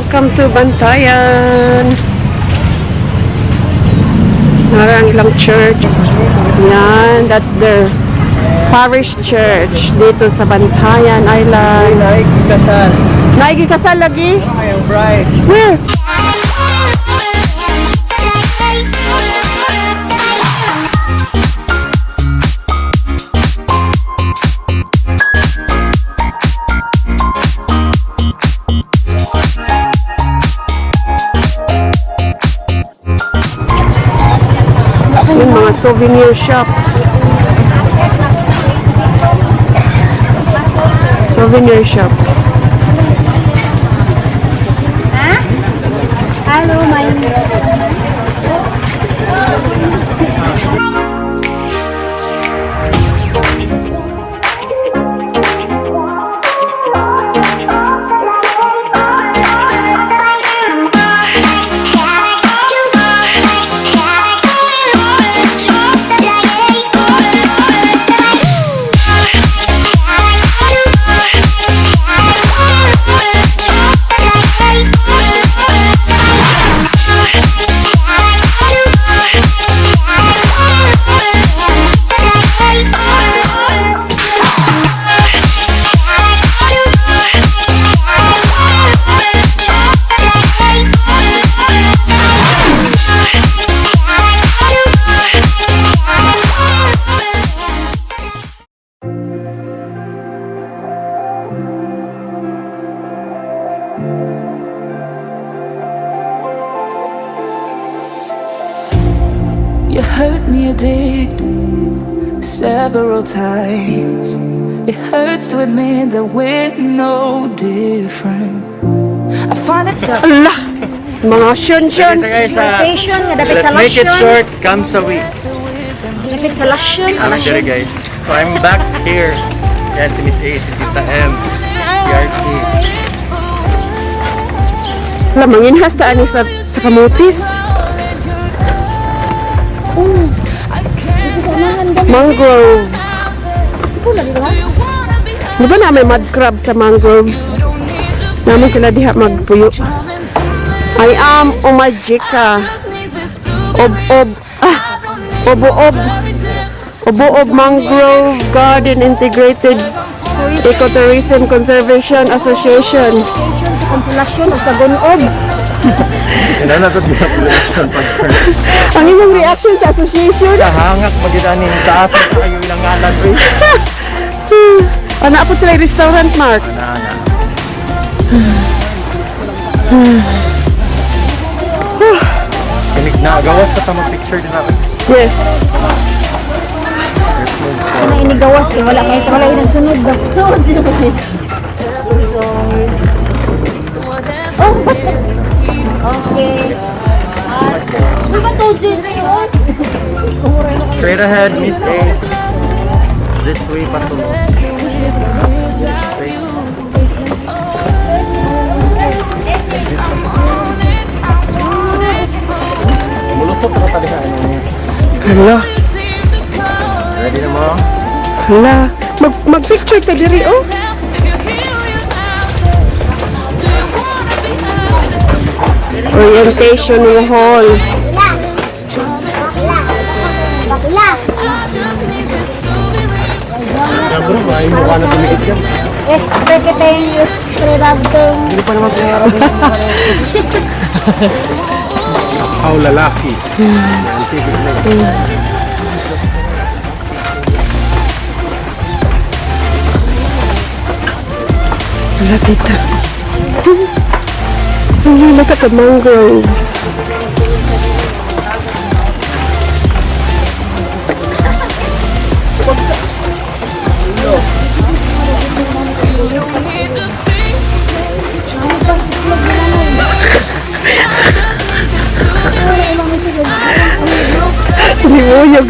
Welcome to Bantayan. Naa ra ang ilang church. Yan, that's their parish church dito sa Bantayan Island. Naigikasal. Naigikasal lagi? I am bride. Where? Yung mga souvenir shops. Souvenir shops. Hello, my You hurt me, you did, several times. It hurts to admit that we're no different. I find it Allah! Mga syon syon. Guys, Station nga dapit sa let's make it Lasyon. Short. Kamsawi. Dapit sa Lasyon. I'm dere, guys. So I'm back here. Yan si Miss A, si Tita M, si Archie. Wala, manginhas ta ani sa kamutis. Mangroves. Di ba na may mud crab sa mangroves? Naman sila diha magpuyo. I am Umajika. Ob ob ah Obo-ob. Obo-ob Mangrove Garden Integrated Ecotourism Conservation Association. Sa Consolacion o sa Gunob. Yan na ito reaction pag Ang inyong reaction sa association? Sa hangak magidani taas na kayo ilang ngalan. Uy. Ano po sila yung restaurant, Mark? Na, na. Kinig na, gawas ka sa mag-picture din ako. Yes. Let's move Ano forward. inigawas eh wala kay wala inang sunod ba. Oh, okay. Uy, ba't Straight ahead, Miss A. This way, patungo. Straight. Mulusot na talaga ano niya. Hala. Ready na mo? Hala. Mag-picture ka diri, oh. Orientation hall. Bakla. Bro, ay mukha na tumikit yan. Es peketeng, es prebabteng. Hindi pa naman pinarap. How lalaki. Yan, tigil na. Hala, tita. Oh, look at the mangroves. Limuyog.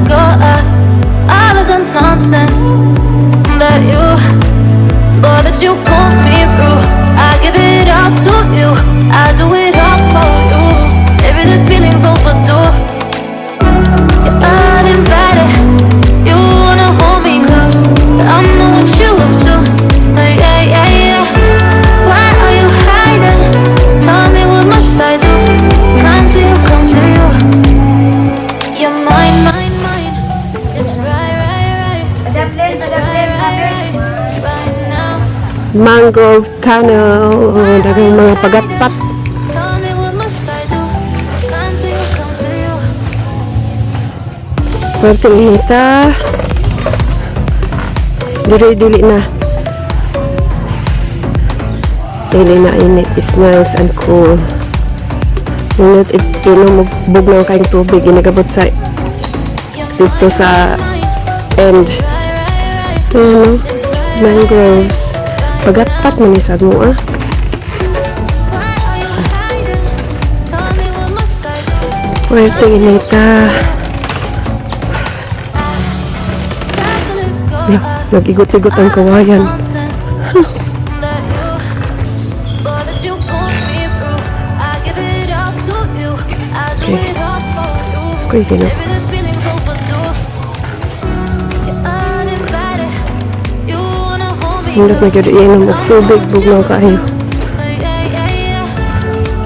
go of all of the nonsense that you, boy, that you put me through. I give it all to you. I do it all for you. Maybe this feeling's overdue. You're uninvited. You wanna hold me close, but I know what you have to. Yeah. Why are you hiding? Tell me, what must I do? Come to you, come to you. You're mine, mine, mine. It's right. It's right now. Mangrove Tunnel. Oh, daghang mga pagatpat. Tell me, what must I do? Come to you, come to you. Pwede inita. Dili, dili na. Dili na init. It's nice and cool. Nindot inom og bugnaw kayong tubig. Inagabot sa You're dito sa mine. End. Right. Ayan, no? It's right. Mangroves. Pagatpat man ni sad mo ah. Why are you hiding? Tell me, what must I do? Pwede inita. Try to let go Yeah, of nag-igot-igot ang kawayan. nonsense that you, boy, that you put me through. I give it all to you. I do it all for you. Kuy, gino. Maybe this feeling's overdue. You're uninvited. You wanna hold me Nindot na close. gyud inom og tubig, bugnaw kaayo. Yeah.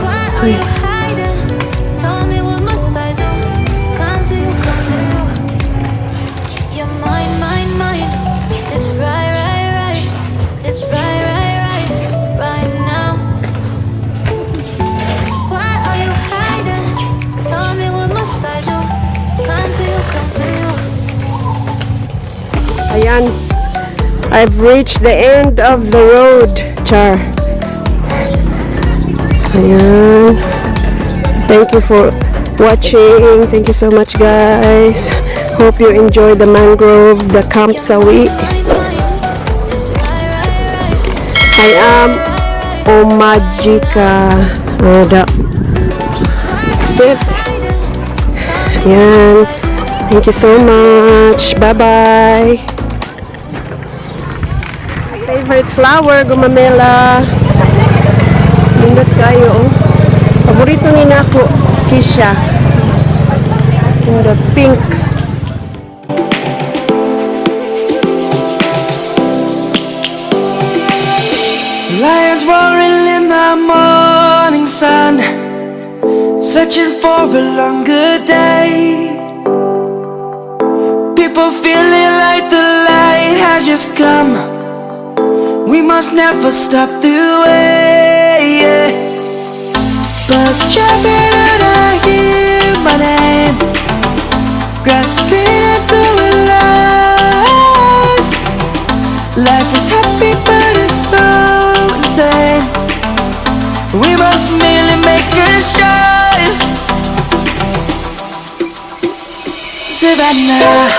Why are Sorry. You hiding? Tell me, what must I do? Come to you, come to you. You're mine, mine, mine. It's right. It's right now. Why are you hiding? Tell me, what must I do? Come to you, come to you. Ayan. I've reached the end of the road. Char. Ayan. Thank you for watching. Thank you so much, guys. Hope you enjoy the mangrove, the Camp Sawi. Mine, mine. It's right. I am Omajika. That's it. Ayan. Thank you so much. Bye-bye. Favorite flower, gumamela. Nindot kayo, oh. Paborito ni nako, Kisha. Nindot, pink. Lions roaring in the morning sun, searching for a longer day. People feeling like the light has just come. We must never stop the way. Yeah. Birds chirping and I hear my name, grasping into a life. Life is happy, but it's so insane. We must merely make a start. Savannah,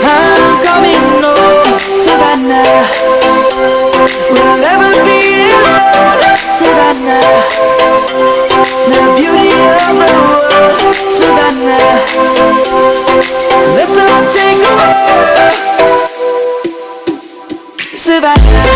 I'm coming home. Savannah, we'll never be alone. Savannah, the beauty of the world. Savannah, let's all take a walk. Savannah.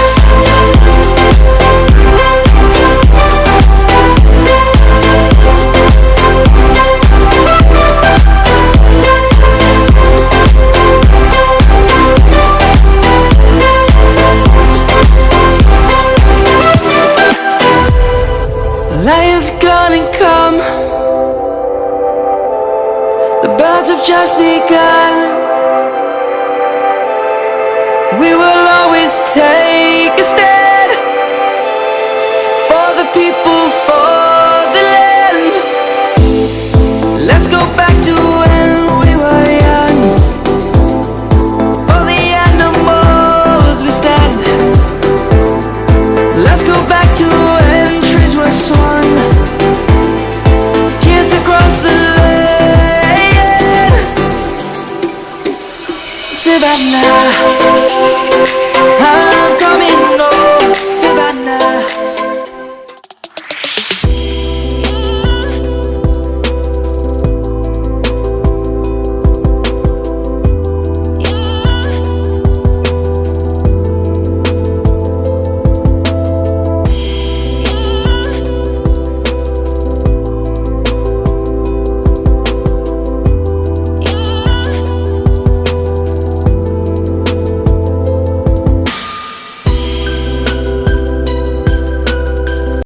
Light is gonna come. The birds have just begun. We will always take a stand for the people, for the land. Let's go back to when we were young. For the animals we stand. Let's go back to when trees were swung. Kids across the land. Savannah,